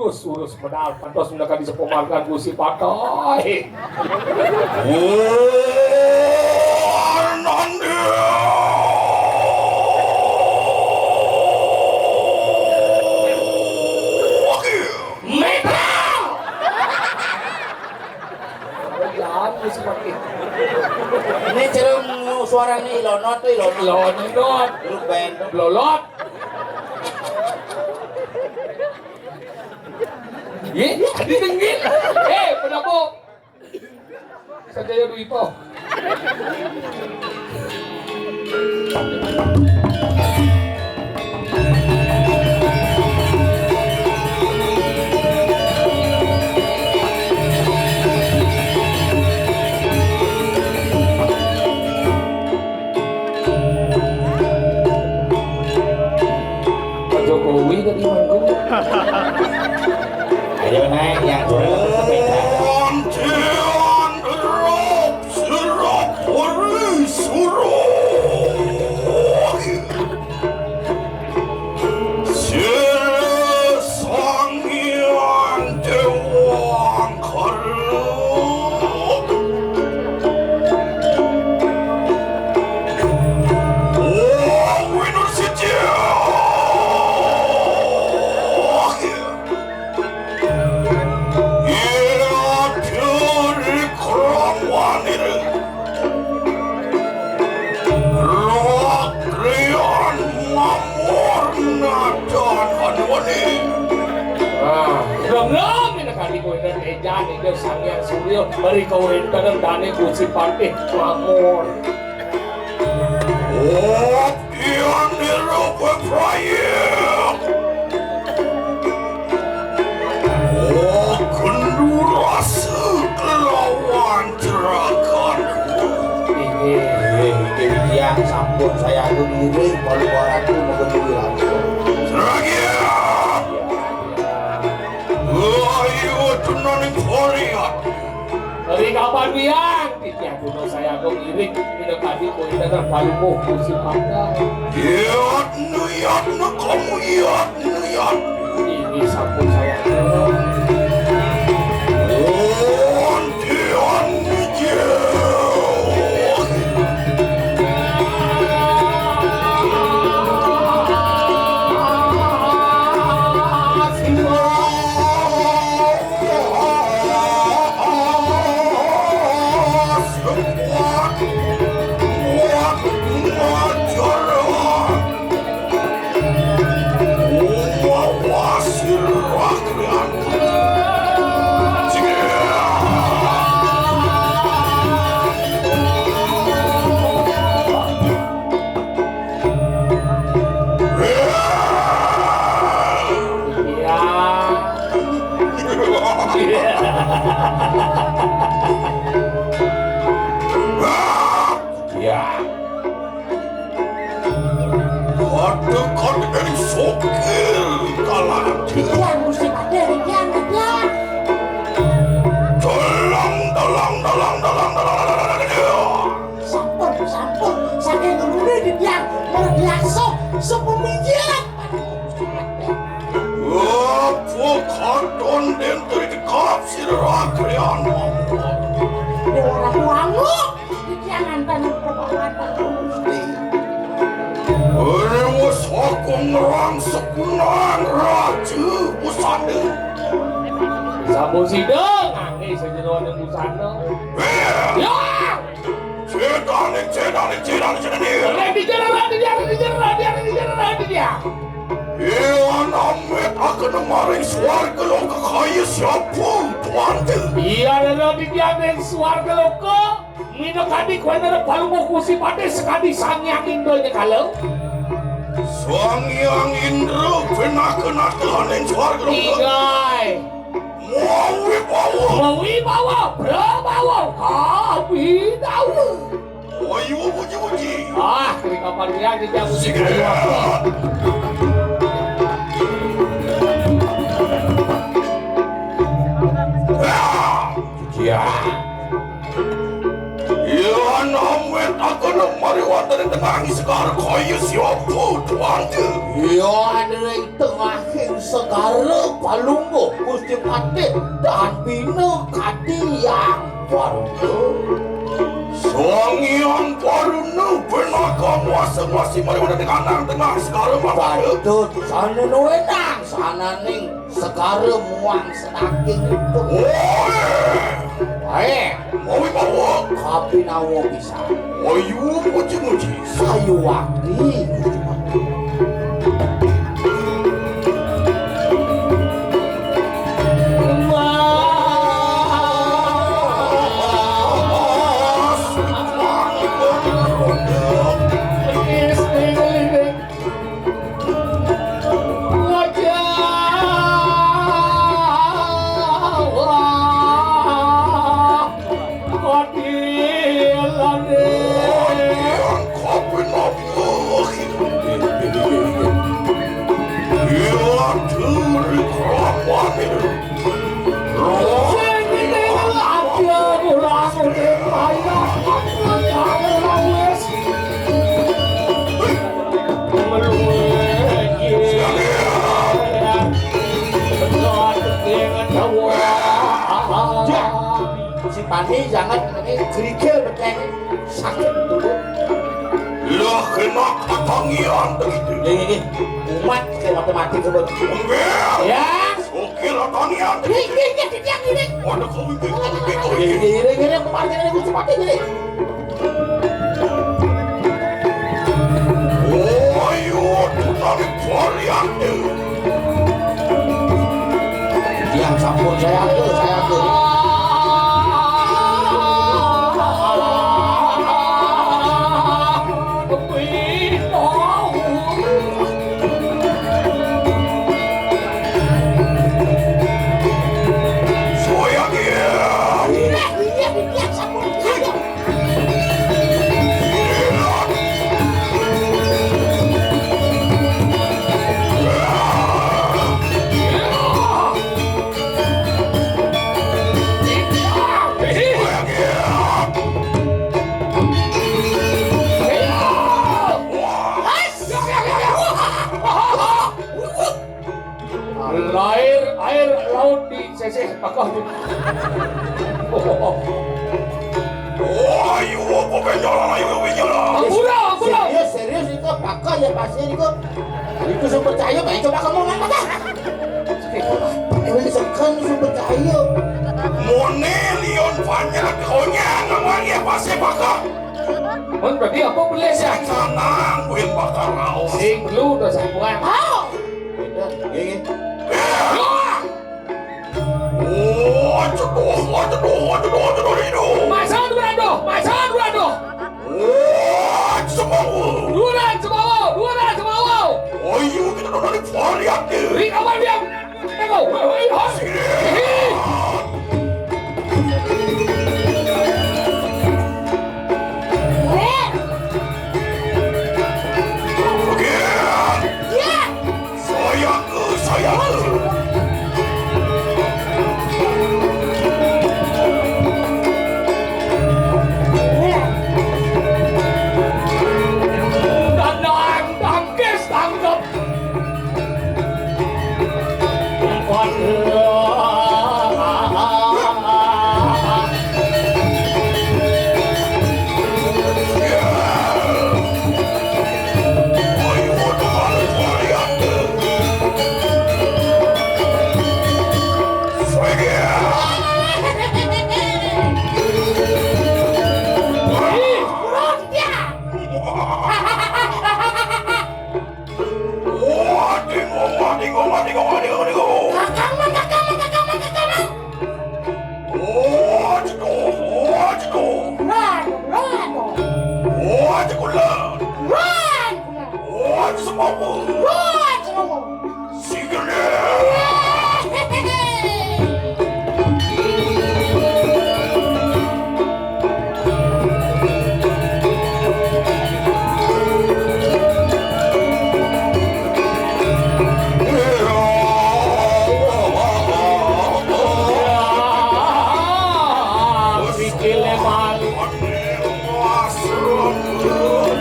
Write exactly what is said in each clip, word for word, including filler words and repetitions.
Terus, terus, benar, pantas mendekati sepomarkan Gusti Patih. Jangan, Gusti Patih. Ini cerung suaranya ilonot tuh, ilonot. Ilonot. Lu band. Lolot. Ye, didenggit. Eh, penabuk. Sanjaya Dwipa. Pak Jokowi tadi manggung. Ayo naik, yang sudah sepeda. Sira Sang Hyang Dewa Angkara. Oh, Winur Sitya. Iya, diri kerawanir. Rakrian mamur nadan anwani. Ah, ram-ram ini kali kowe dan ejan ini Sang Hyang Surya, beri kowe dan dane Gusti Patih mamur. Oh, Yan Nira Peprayek. Oh, kendu rasa kelawan jerakan. Inggih, inggih, tiyang sampun saya aku ngiring, kalau orang tu mau kedua. Seragi. Ayo, tenang, Korea. Ri kapan biang? Titiang Gunung Sayagung iring minangkadi kowe tenan palungguh Gusti Pandal. Yatna, yatna, kamu yatna, yatna. Ini sampun saya. Wonten jauh. Ya. Waduh, kon ing sokir kalah. Yang mesti pada yang ada. Tolong, tolong, tolong, tolong, tolong, tolong. Sampun, sampun, saking ngrune titiang, mriki aksa, sepemikiran. Apa katon den teri tekap sira krian mampu. Ora tuanmu, titiang antan Pengerang sepunan raja busana. Sampun sida ngangge sajeroning busana. Ya! Cedane, cedane, cedane, cedane. Raditya, Raditya, Raditya, Raditya, Raditya, Raditya. Iwan amit akena maring swarga loka kaya siapa tuante. Iya, Raditya ning swarga loka. Minakadi kuwi nara Palungguh Gusti Patih sakadi Sang Hyang Indra nyekala. Sang Hyang Indra pinaka natahaning swarga loka. Inggih. Mawibawa. Mawibawa, prabawa, kawibawa. Ayu, puji-puji. Ah, kri kapan dia di jam. Siap. Ya. Yan amit akena mari wonten ing tengahing segara kaya siapa tuante. Yan ring tengahing segara Palungguh Gusti Patih dan bina kadi Hyang Baruna. Sang Hyang Baruna pinaka nguasa-nguasi mari wonten ing tengah segara mangkana. Patut sane nuwinang sananing segara muang sedagingipun. Woi! Wae, mawibawa. Kapinawa pisan. Ayu, muji-muji. Sayuwakti. Si Pani jangan ini kerikil beteng sakit dulu. Lah kena katangian begitu. Nggih, nggih, nggih. Umat ke mati-mati sebut. Enggak. Ya. Oke lah tanian. Nggih, nggih, nggih, nggih, nggih. Ada kau itu, kau itu, kau itu. Nggih, nggih, nggih, nggih, kemarin ini Gusti Patih ini. Ayo, tutali variante. Yang sampun saya ke, saya ke. Soya dia. Lair air laut di seseh pakah. Oh, ayo, apa benjolan, ayo, benjolan. Ampura, ampura. Serius, serius, itu pakah ya pasti itu. Itu sing percaya, baik coba kamu ngomong apa? Ini sekan sing percaya. Mone lion panjang, konya, namanya pasti pakah. Mun berarti apa boleh sih? Sanang, kuwi bakal raos. Sing perlu to sampuan. Oh! Beda, nggih, nggih. Wah! Oh, ceduh, oh, ceduh, oh, ceduh, oh, ceduh, ceduh. Masa dua aduh, masa dua aduh. Oh, ceduh. Dua ceduh, dua ceduh. Oh, iya, kita udah dari varian, ya. Ri awal dia. Tangkis, tangkep. Wah, ceroboh. Si Gedé. Sikilé malu.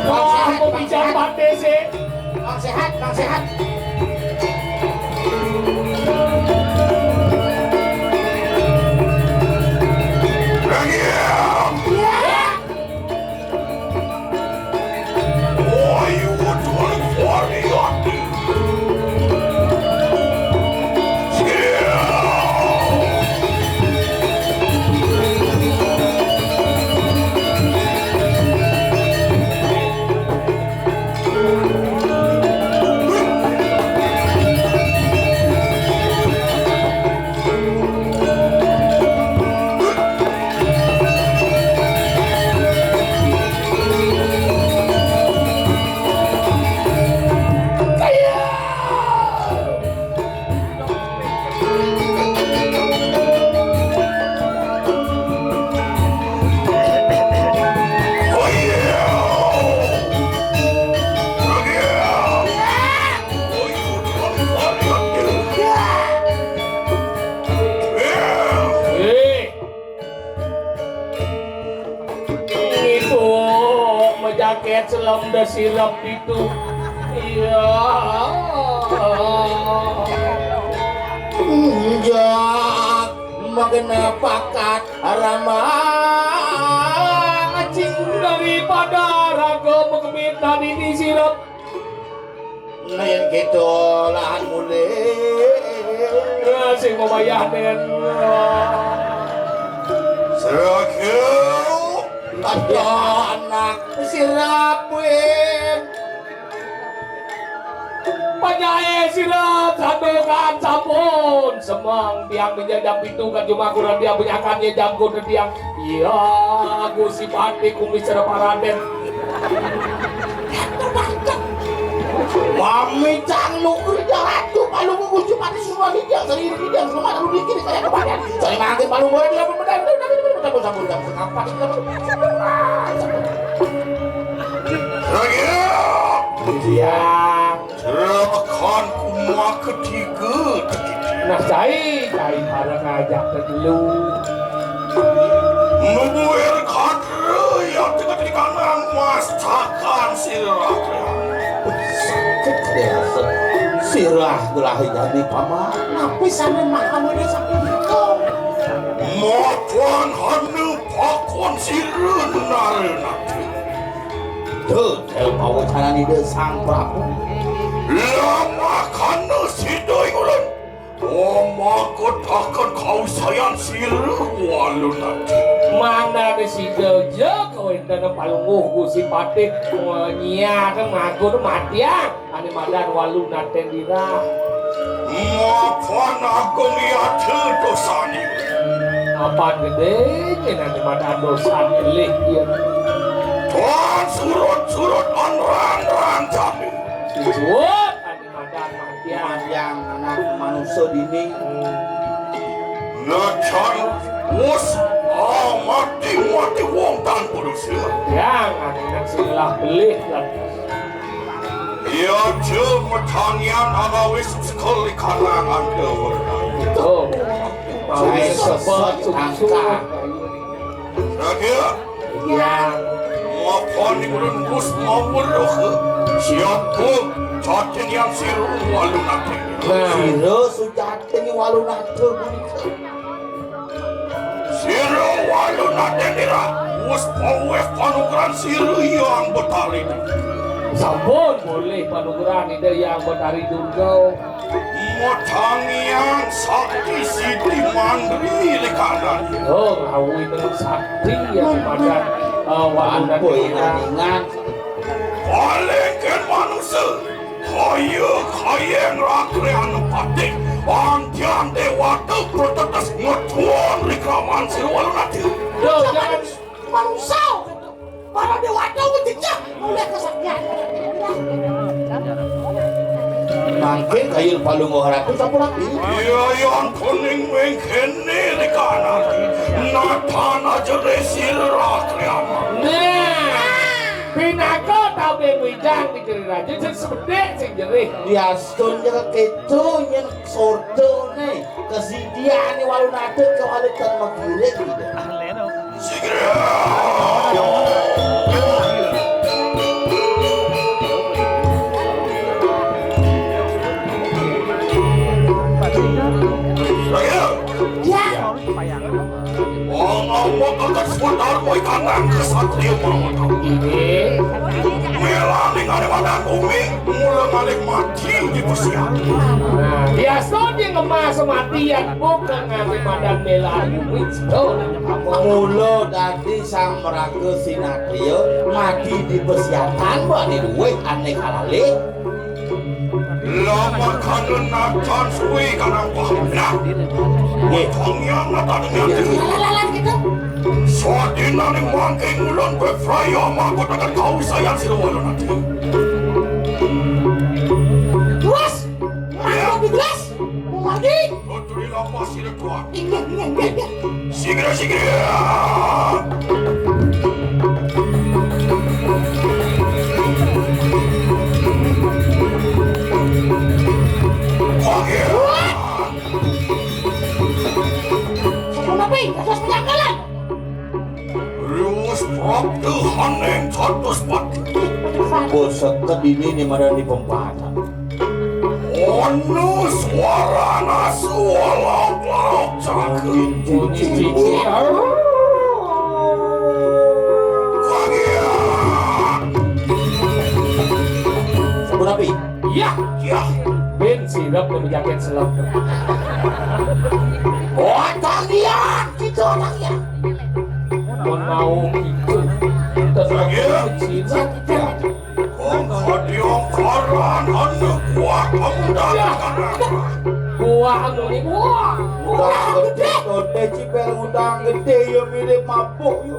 Wah, kok bisa mati sih? Bang sehat, Bang sehat. Itu majakét selem da sirep itu. Iya. Njak magena pakat rama. Cing daripada raga magemit tadi di sirep. Nah, yén kéto lahan mulih. Nah, sing mabayah, Dén. Seraga. Ada anak sirap, Win. Panyaé sirap, santukan sampun. Semeng tiang minjajam pitu kan cuma kurang dia punyakan ya jam kudu tiang. Iya, Gusti Patih kumis cara Raden. Mami cang lukur jahat tuh, palu Gusti Patih semua dia, sering dia, semua lalu bikin saya kebadan. Saya makin palu boleh dia pemedar, tapi tapi tapi tapi tapi tapi tapi Lagi. Iya. Gerakan kuma ketiga. Nah, cai, cai para ngajak ke dulu. Nubuir kadre ya tengah di kanan mastakan sirah. Sirah gelah jadi paman. Napi sana mahal ini sakit itu. Mapan hanu pakon sirah nare nanti. Tuh, saya mau cara nih deh, Sang Prabu. Lama kana sida ulun. Makotaken kausayan sira walunati. Manane sida ja kawéntenan palungguh Gusti Patih nyiar ngaku matiang ane madan walu naten dirah. Mapan agung yata dosane. Apan gedé nyen ane madan dosan elih yen. Tuan surut-surut anran-ran jami. Surut ane madan matiang. Matiang anak manusa dini. Najan wus, ah, mati-mati wong tanpa dosa. Yang ane sing lah belih lan. Iya, je metangian agawis sekali kalangan dewa. Oh. Mau sebab sukses. Raja. Ya. Mapan ulun Gus mau weruh. Siapa jatin yang siru walu nanti. Nah. Sira sujatin walu nanti. Sira walu nadénira, wus pawéh panugrahan sira Hyang Betari. Sampun boleh panugrahan Ida Hyang Betari Durga. Matangiang sakti siti mandri likanan. Oh, ngrawuh sakti ya padan, eh, walu nadénira. Paling kén manusa. Kaya kayeng rakreana patih, antian dewata protetes ngetuan ri kraman sira walu nadi. Duh, jangan manungsa, para dewata menjejak oleh kesaktian. Mangkin kayun Palungguh Ratu sapunapi? Iya, yan kuning wing kene di kanan. Nathan aja resir rakriama. Nah, pinaka tabe wijang di Jeri Raja, sing sebedek, sing jerih. Diastun ja keto nyen sortone, kesidiane walu nate ke walu tan makiring gitu. Ya. Wong ngomong akan sebentar, boy, kanang kesatria mawon. Ini. Mela ning ada badan umi, mula ngalih mati di pesian. Nah, biasa dia ngemas mati yang bukan ngalih badan mela umi. Mula dadi sang meraga sinatria mati di pesiatan, bani duit ane kalale. Lama kana natan suwi kanang paham. Nah. Nggih. Tongnya natan ngerti. Lalan gitu. Sadinane mangke ngulon bepraya mangko tekan kau sayang sira wala nanti. Terus, ya. Terus, mau mati. Betul lama sira kuat. Iya, iya, iya, iya. Sigra, sigra. Wah, iya. Wah. Sapunapi, kados penyangkalan. Riwus prapta haning satus pati. Bos seket ini nih, marani pempatan. Ono suara nasu lauk-lauk cakep. Angin cici. Bagian. Sapunapi? Iya. Iya. Ben sirep yang jaket selep. Oh, tangian, gitu tangian. Menau gitu. Terus sirep. Wong kadiangkaran anu kuat pemuda. Kuat anu ini, wah. Udah gede, gede ciper udah gede ya mirip mabuk ya.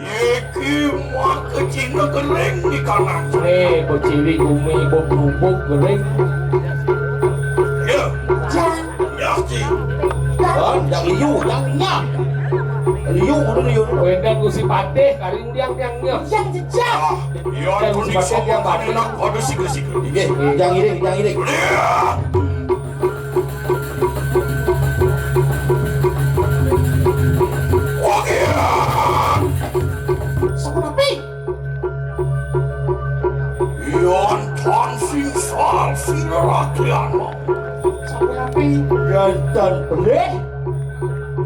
Iki mah kecina gering di kanan. Eh, bocili gumi, bok bubuk gering. Ya. Ya. Ya, Ci. Kan, yang liu, yang nyam. Liu, kudu liu. Wendan Gusti Patih, kari undiang tiang nyam. Yang jejak. Ah, iya, dan kuning Gusti Patih sombong yang kan enak, waduh, siku-siku. Iya, yang ini, yang ini. Iya. Oke. Sapunapi? Yan tan sing sal sira rakyat. Sapunapi? Yan tan pelih.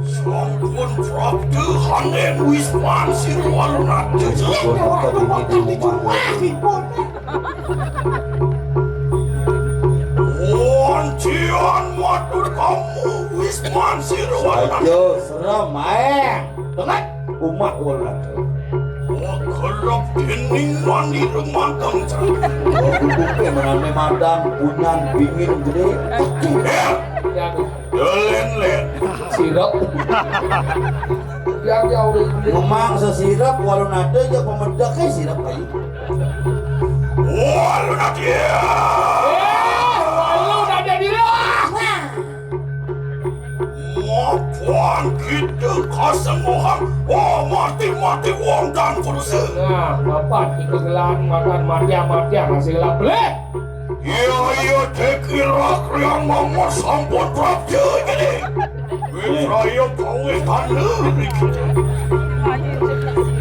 Sampun prapta hanen wisman sira walunata. Ya, ya, waduh, kok kan dicumahi, pun. Wontian matur kamu wisman sira walunata. Ayo, serem, eh. Dengar. Umah walunata. Wah, kerap dening mandi rumah kamu. Oh, kukupe menane madang, punyan, bingin, gede. Eh. Ya, Len, len. Sirep. Yang jauh. Memang sesirep, walau nada ya pemedaknya sirep aja. Walau nada. Eh, walau nada dirah. Mapan kita kasengohan. Oh, mati-mati wong dan kursi. Nah, mapan kita gelan, makan mati-mati hasil lah. Boleh. Iya, iya, dikira kriang mama sampun prapta gini. Wis raya kawis tanda niki.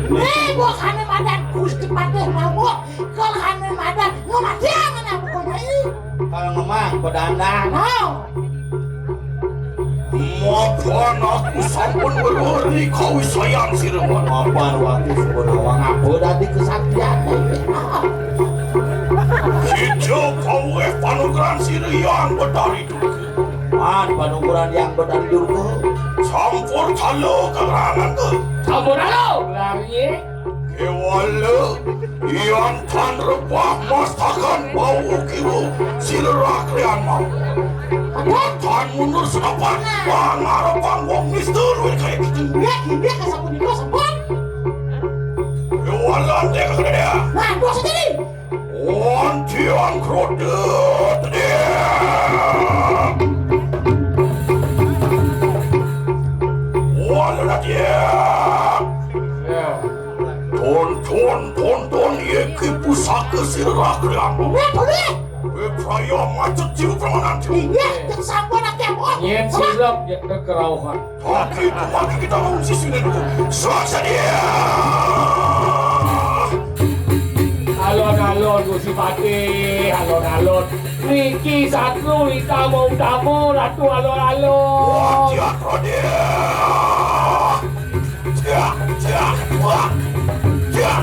Eh, buah kane madan Gusti Patih mabuk. Kal kane madan ngematian anak buku nyai. Kalau ngemang, pedanda. Mau. Mapan aku sampun weruh ri kawisayan sira. Mapan wati sempurna wong apa dadi kesaktian. Sida kaweh panugrahan sira Yang Betari Durga. Man panugrahan Yang Betari Durga. Sampur talo keterangan ke. Sampur talo. Lari. Kewala, yan tan rebah mastakan bau kiwu, sira rakrian mau. Yan tan mundur senapan, pangarepang wong mistur wit kaya gitu. Dia, dia ke sapunika sampun. Kewala, dia ke dia. Nah, dua saja nih. Ontian krodot, dia. Aku sira kalian. Ya, boleh. Wih, praya macet jiwa permanen. Ya, sampun akeh. Yen sirep ya kekerauhan. Oke, itu lagi kita mau sisi dulu. Suasana. Alon-alon Gusti Patih, alon-alon. Niki satru kita mau tamu Ratu alon-alon. Wah, dia kode. Dia, dia, wah. Dia,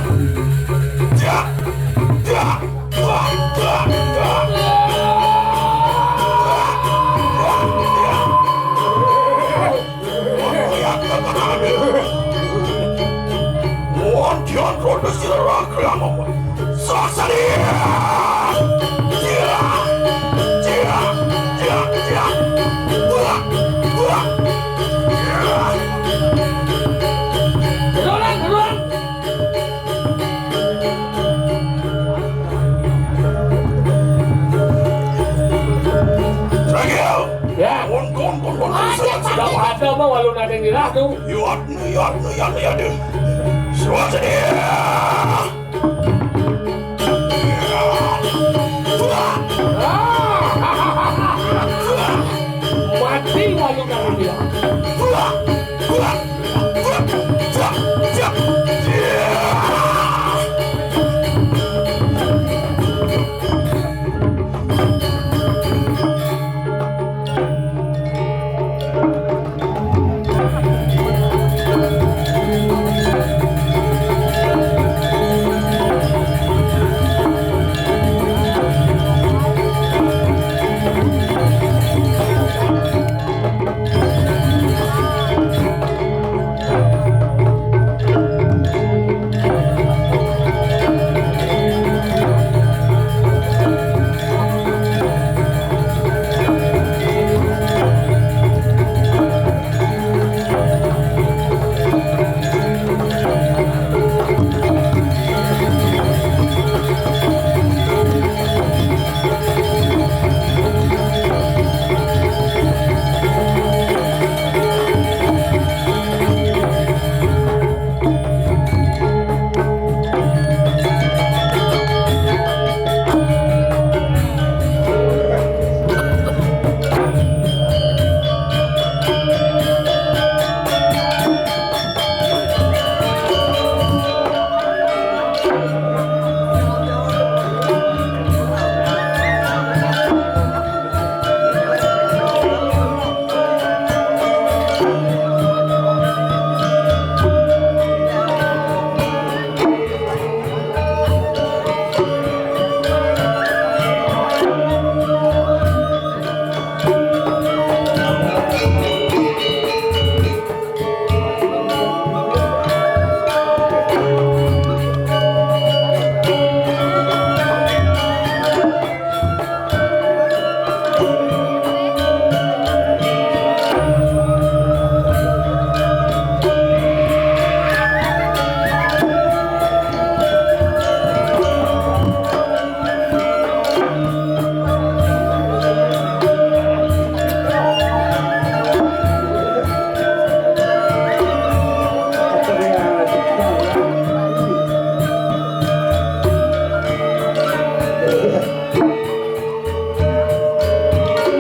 dia, dia, wah, dia, dia. Ya. Kon, kon, kon, kon, kon. Ada apa walau nadeng dirah tu? Yuat, yuat, yuat, yuat. Suat sedia. Mati walau nadeng dirah.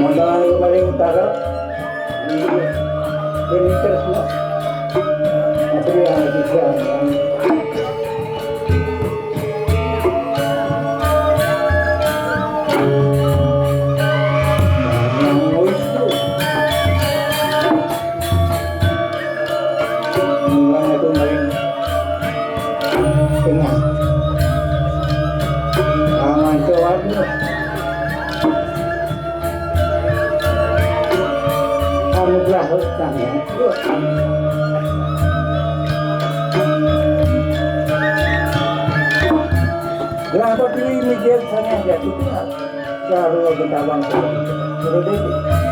Modal paling utara. Ini terus, Mas. Apa yang kita Mulai aku main tengah. Aman tuan. Anugerah hutang ya. Lah, apa dulu ini dia sana dia itu. Sarwa Gentawang Solo. Solo Dewi.